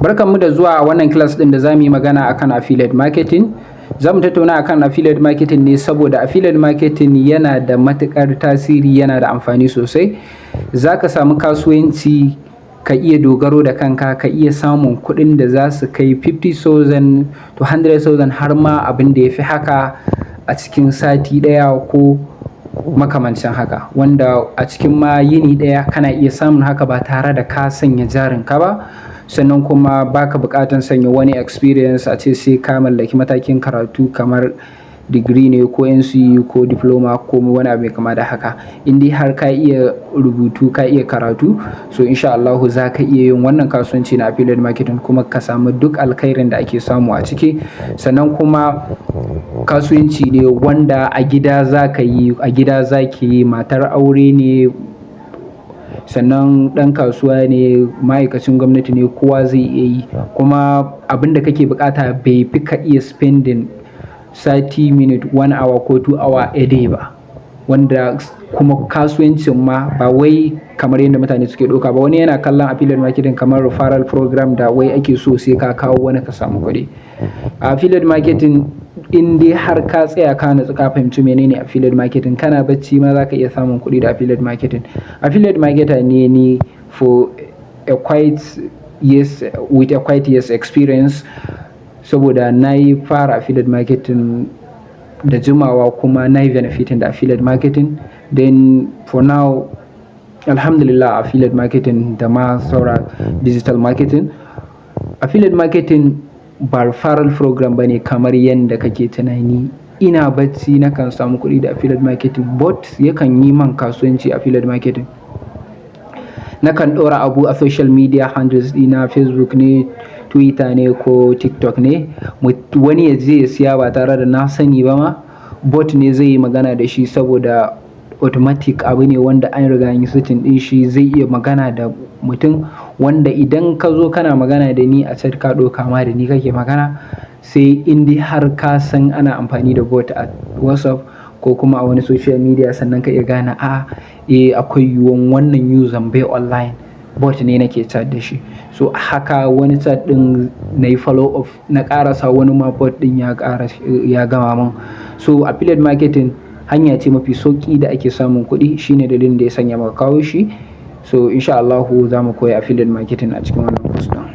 Barkanmu da zuwa a wannan class ɗin da za mu yi magana akan affiliate marketing. Za mu tattauna akan affiliate marketing ne saboda affiliate marketing yana da matuƙar tasiri, yana da amfani sosai. Za ka samu kasuwanci, ka iya dogaro da kanka, ka iya samun kuɗin da za su kai 50,000 to 100,000, har ma abin da ya fi haka, a cikin sati ɗaya ko makamancin haka. Wanda a cikin ma yini ɗaya kana iya samun haka ba tare da ka sanya jarinka ba. Sannan kuma ba ka buƙatar sanya wani experience, a ce sai ka mallaki matakin karatu kamar digiri ne ko NCE ko diploma ko wani abu mai kama da haka. In dai har ka iya rubutu, ka iya karatu, so insha Allahu za ka iya yin wannan kasuwanci na affiliate marketing kuma ka samu duk alkhairin da ake samu a ciki. Sannan kuma kasuwanci ne wanda a gida za ka yi, a gida za ki yi, matar aure ne, sannan ɗan kasuwa ne, ma'aikacin gwamnati ne, kowa zai iya yi. Kuma abin da kake buƙata bai fi ka iya spending 30 minute, one hour ko 2 hour a day ba. Wanda kuma kasuwancin ma ba wai kamar yadda mutane suke ɗauka ba. Wani yana kallon affiliate marketing kamar referral program da wai ake so sai ka kawo wani ka samu kuɗi. Affiliate marketing, in dai har ka tsaya ka natsu, ka fahimci menene affiliate marketing, kana bacci ma za ka iya samun kuɗi da affiliate marketing. Affiliate marketer ne ni for a quite years, with a quite years experience, saboda na yi fara affiliate marketing da jimawa kuma na yi benefiting da affiliate marketing. Then for now, Alhamdulillah, affiliate marketing da ma saura digital marketing. Affiliate marketing ba referral program bane kamar yadda kake tunani. Ina bacci nakan samu kuɗi da affiliate marketing. Bot yakan yi man kasuwanci affiliate marketing. Nakan ɗora abu a social media handles ɗina, Facebook ne, Twitter ne ko TikTok ne. Wani ya je ya siya ba tare da na sani ba ma. Bot ne zai yi magana da shi saboda automatic abu ne wanda an riga an yi setting ɗin shi, zai iya magana da mutum, wanda idan ka zo kana magana da ni a chat, ka ɗauka ma da ni kake magana. Sai in dai har ka san ana amfani da bot a WhatsApp ko kuma a wani social media, sannan ka iya gane, a, eh, akwai yiwuwan wannan user bai online, bot ne nake chat da shi. So haka wani chat ɗin nayi follow up, na ƙarasa, wani ma bot ɗin ya ƙara ya gama mun. So affiliate marketing hanya ce mafi sauƙi da ake samun kuɗi. Shine dalilin da ya sanya muka kawo shi. So insha Allahu za mu koyi affiliate marketing a cikin wannan course ɗin.